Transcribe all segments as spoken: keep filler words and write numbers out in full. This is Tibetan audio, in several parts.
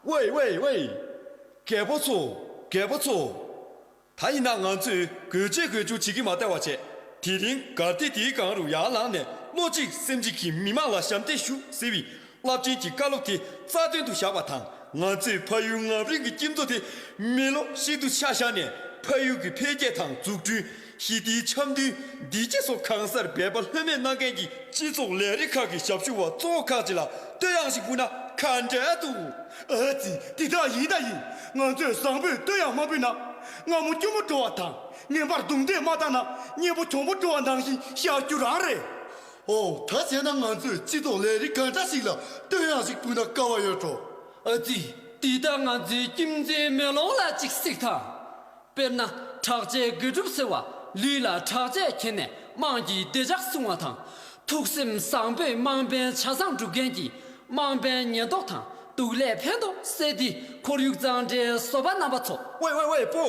ཝེ་ཝེ་ཝེ། རྒད་པོ་ཚོ། རྒད་པོ་ཚོ། ད་ཡིན་ན་ང་ཚོས་དགོས་ཆེད་དགོས་ཆུང་བྱེད་ཀྱི་མ་བསྡད་པ་བྱས། དེ་རིང་གར་སྟེགས་དེའི་སྒང་རུ་ཡར་ལངས་ནས་བློ་གཅིག་སེམས་གཅིག་གིས་མི་མང་ལ་ཞབས་འདེགས་ཞུ་ཟེར་བའི་རླབས་ཆེན་གྱི་བཀའ་སློབ་དེ་རྩ་དོན་དུ་བཞག་པ་དང་། ང་ཚོས་ཕ་ཡུལ་ངམ་རིང་གི་སྐྱིད་མཚོ་དེ་མེ་ལོང་ཞིག་ཏུ་ཆ་བཞག་ནས། ཕ་ཡུལ་གྱི་འཕེལ་རྒྱས་དང་འཛུགས་སྐྲུན། ཞི་བདེའི་འཆམ་མཐུན། བདེ་སྐྱིད་སོགས་གང་སར་འབད་པ་ལྷོད་མེད་གནང་མཁན་གྱི་སྤྱི་ཚོགས་ལས་རིགས་ཁག་གི་ཞབས་ཞུ་བ་གཙོ་བོ་ཁག་ཅིག་ལ་བསྟོད་དབྱངས་ཤིག་ཕུལ་ན་ག་འདྲ་འདུག་ཨ་ཙི། དེ་དག་ཡིན་ད་ཡིན། ང་ཚོས་བཟང་པོས་བསྟོད་དབྱངས་མ་ཕུལ་ན། སྔ་མོ་སྐྱུར་མོ་བྲོ་བ་དང་། ངན་པར་རྡུང་རྡེག་མ་བཏང་ན། གཉེན་པོ་གྱོང་པོ་བྲོ་བ་ནང་བཞིན་ཤར་རྒྱུ་རང་རེད། ཨོ། ད་བྱས་ན་ང་ཚོས་སྤྱི་ཚོགས་ལས་རིགས་ག་འདྲ་ཞིག་ལ་བསྟོད་དབྱངས་ཤིག་ཕུལ་ན་དགའ་བ་ཡོད་འགྲོ། ཨ་ཙི། དེ་ལྟར་ང་ཚོའི་ཁྱིམ་མཚེས་མེ་ལོང་ལ་ཅིག་གཟིགས་དང་། དཔེར་ན། དྲག་ཆས་དགེ་སྒྲུབ་ཟེར་བ། ལུས་ལ་དྲག་ཆས་གྱོན་ནས་དམངས་ཀྱི་བདེ་འཇགས་སྲུང་བ་དང་། ཐུགས་སེམས་བཟང་པོས་དམངས་ཕན་ཆ་ཚང་སྒྲུབ་མཁན་གྱི་དམངས་ཕན་ཉེན་རྟོག་དང་། སྡུག་ལས་ཕན་ཐོགས་ཟེར་དེ་ཁོར་ཡུག་གཙང་སྦྲའི་བཟོ་པ་རྣམ་པ་ཚོ། ཝེ་ཝེ་ཝེ་པོ།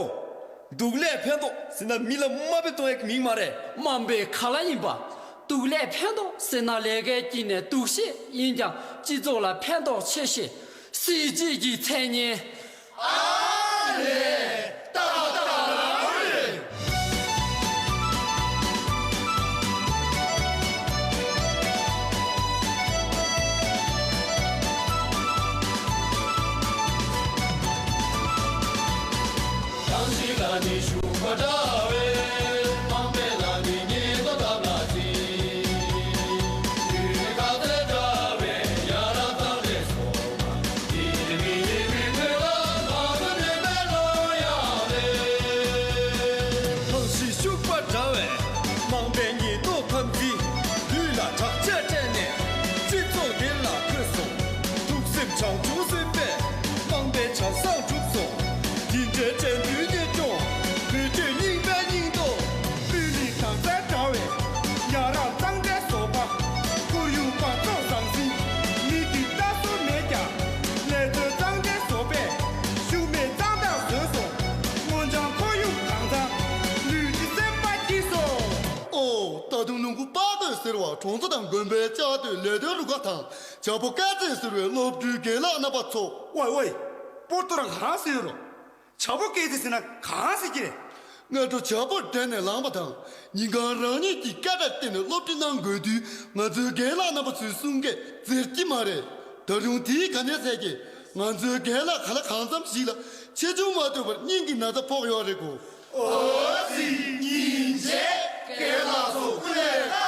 སྡུག་ལས་ཕན་ཐོགས་ཟེར་ན་མི་ལ་དམའ་འབེབས་གཏོང་ཡག་གི་མིང་མ་རེད། དམངས་ཕན་ག་ལ་ཡིན་པ། སྡུག་ལས་ཕན་ཐོགས་ཟེར་ན་ལས་ཀའི་དཀྱིལ་ནས་སྡུག་ཤོས་ཡིན་ཀྱང་སྤྱི་ཚོགས་ལ་ཕན་ཐོགས་ཆེ་ཤོས། གཟི་བརྗིད་ཀྱི་མཚན་སྙན། ཨ་ལེ། ཏག་ཏག་རེད། ཏང་གཤིས་ལ་ནི་ཤུགས་པ་འདྲ་བས། དམངས་ཕན་ལ་ནི་ཉེན་རྟོག་ཐབས་ལ་འཛིན། དུས་ཁ་ཚེ་འདྲ་བས་ཡ་རབས་གཙང་སྦྲའི་སོ་པ། ཡིད་མི་ཡིད་མི་ཕུད་ལ་མ་ཐུབ་ནུས་པའི་བློ་ཡང་ལས། ཏང་གཤིས་ཤུགས་པ་འདྲ་བས་དམངས་ཕན་ཉེན་རྟོག་ཐབས་འཛིན། ལུས་ལ་དྲག་ཆས་སྤྲས་ནས་སྤྱི་ཚོགས་བདེ་ལ་འཁོད་སོང་། ཐུགས་སེམས་བྱང་ཆུབ་སེམས་དཔས་དམངས་ཕན་ཆ་ཚང་བསྒྲུབས་སོང་། དེ་འདྲའི་འགྲན་བསྡུར་གཉེར་སྐྱོང་། བོད་སྐྱོད་རྙིང་པའི་སྙིང་སྟོབས། སྤུས་ལེགས་དྭངས་གསལ་འདྲ་བའི་ཡ་རབས་གཙང་སྦྲའི་བཟོ་པ། ཁོར་ཡུག་འབག་བཙོག་ཟང་ཟིང་། མི་དུས་ལྟ་སྲོལ་མེད་ཀྱང་། ལས་རྩོལ་གཙང་སྦྲའི་བཟོ་པས་ཤུགས་མེད་གཙང་དག་བཟོས་སོང་། སྔོ་ལྗང་ཁོར་ཡུག་དྭངས་གཙང་། ལུས་ཀྱི་སེམས་པ་སྐྱིད་སོང་། ཨོ། ད་དུང་ལུང་ཁུག་པ་སྟོད་ཟེར་བ་གྲོང་ཚོ་དང་དགོན་པའི་བཅའ་སྡོད་ལས་དོན་རུ་ཁག་དང་། བྱ་ཕོ་སྐལ་རྩེ་ཟེར་བའི་སློབ་ཕྲུག་རྒན་ལགས་རྣམ་པ་ཚོ། ཝེ་ཝེ། པོ་ཏོ་རང་གང་ཟེར་རོ། བྱ་ཕོ་སྐལ་རྩེ་ཟེར་ན་གང་ཟེར་གྱི་རེད། སྔ་དྲོ་བྱ་ཕོ་གྲལ་ནས་ལངས་པ་དང་། ཉིན་གང་རང་ཉིད་ཀྱི་སྐད་གྲགས་བསྟན་ནས་སློབ་ཁྲིད་གནང་དགོས་དུས། ང་ཚོའི་རྒན་ལགས་རྣམ་པ་ཚོའི་གསུང་སྐད་འཛེར་གྱི་མ་རེད། ད་རུང་དེའི་ག་ནས་ཟེར་གྱི། ང་ཚོའི་རྒན་ལགས་ག་ལ་གང་འཚམ་ཞིག་ལ་ཆེ་ཆུང་མ་ལྟོས་པར་སྙིང་གི་ན་ཚ་ཕོག་ཡོད་རེད་གོ། ཨོ་ཙི། སྙིང་རྗེ། རྒན་ལགས་སུ་སྐུ་ལས་བཏགས།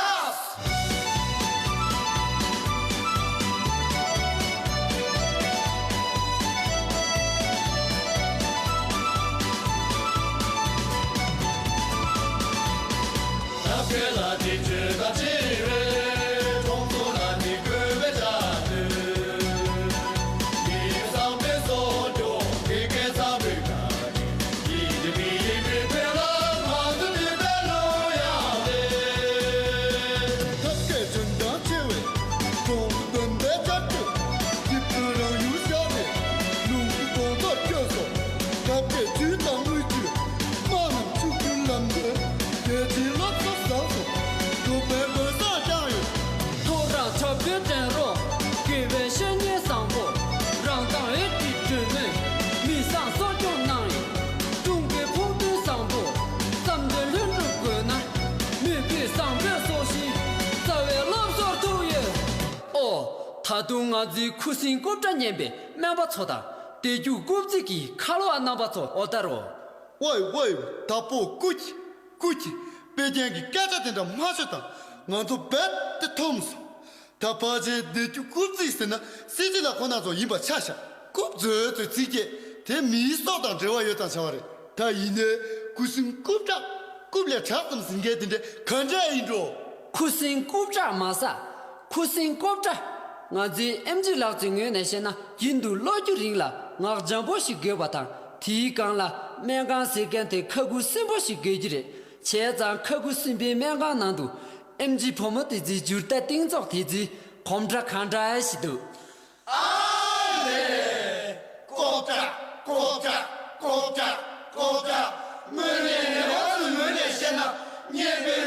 ཐབས་མཁས་འཇོན་ཐང་ཆེ་བའི་གྲོང་སྡོམ་པའི་བཅའ་སྡོད། སྐྱིད་པོའི་རང་ཡུལ་ཤར་བའི་ལུང་གི་དགོང་ཚོགས་བསྐྱོད་སོང་། ཐབས་མཁས་ཇུས་དང་དངུལ་ཇུས། དམག་རྣམས་ཕྱུག་འགྱུར་ལམ་སྟོན། རྒྱལ་སྤྱིའི་སློབ་གསོ་བཟང་སོང་། གྲུབ་པའི་གོས་བཟང་བཀྲ་ཡོད། ཐོ་རངས་འཁྲབ་སྟོན་སྤྲད་རོགས། དགེ་བའི་བཤེས་གཉེན་བཟང་པོ། རང་མདངས་འོད་ཀྱི་སྒྲོན་མེས། མི་བཟང་གསོ་སྐྱོང་གནང་ཡོད། ཀྲུང་གོའི་ཕུགས་འདུན་བཟང་པོ། བསམ་དོན་ལྷུན་གྲུབ་དགོས་ན། མི་བུ་བཟང་པོའི་སྲོག་ཤིང་། རྩ་བའི་སློབ་གསོར་ཐུག་ཡོད། ཨོ། ད་དུང་ང་ཚོའི་ཁུ་སིམ་རྐུབ་བཀྲ་ཉན་པའི་སྨན་པ་ཚོ་དང་། བདེ་སྐྱུག་རྐུབ་རྩེད་ཀྱི་ཁ་ལོ་བ་རྣམ་པ་ཚོ་ཨོ་ད་རོ། ཝེ་ཝེ། ད་པོ་ཀུ་ཅི་ཀུ་ཅི། དཔེ་རྒྱན་གྱི་སྐད་ཆ་དེ་འདྲ་མ་ཤོད་དང་། ང་ཚོ་རྦད་དེ་འཐོམས་སོང་། ད་ཕལ་ཆེར་བདེ་སྐྱུག་རྐུབ་རྩེད་ཟེར་ན་སྲིད་སྤྱི་ལ་ཁོ་ན་ཚོ་ཡིན་པ་ཆ་བཞག་རྐུབ་ཟེར་ཚོའི་ཚིག་བཅད་དེ་མིའི་སྲོག་དང་འབྲེལ་བ་ཡོད་ཙང་བྱ་བ་རེད། ད་ཡིན་ནའི་ཁུ་སིམ་རྐུབ་བཀྲ། རྐུབ་ལས་དྲག་ཙམ་ཟིན་མཁན་དེ་འདྲ་ག་འདྲ་ཡིན་འགྲོ། ཁུ་སིམ་རྐུབ་བཀྲ་མ་ཟ། ཁུ་སིམ་རྐུབ་བཀྲ། ང་ཚོའི་ཨེམ་ཆི་ལགས་ཀྱི་ངོས་ནས་བཤད་ན། རྒྱུན་དུ་ལོ་རྒྱུས་རིང་ལ་ ངག་འཇམ་པོ་ཞིག་དགོས་པ་དང་། དེའི་སྒང་ལ་སྨན་ཁང་ཟེར་མཁན་དེ་ཁ་ཁུ་སིམ་པོ་ཞིག་དགོས་ཀྱི་རེད། བྱས་ཙང་ཁ་ཁུ་སིམ་པའི་སྨན་ཁང་ནང་དུ་ཨེམ་ཆི་བུ་མོ་དེ་ཚོའི་འཇུར་རྟ་གཏིང་ཚོགས་དེ་ཚོའི་གོམ་སྒྲ་གང་འདྲ་ཞིག་འདུག། ཨ་ལེ། ཀོ་ཀྲ་ཀོ་ཀྲ་ཀོ་ཀྲ་ཀོ་ཀྲ། དངོས་གནས་ངེས་པར་དུ་ངོས་ནས་བཤད་ན་ཉེས་པའི་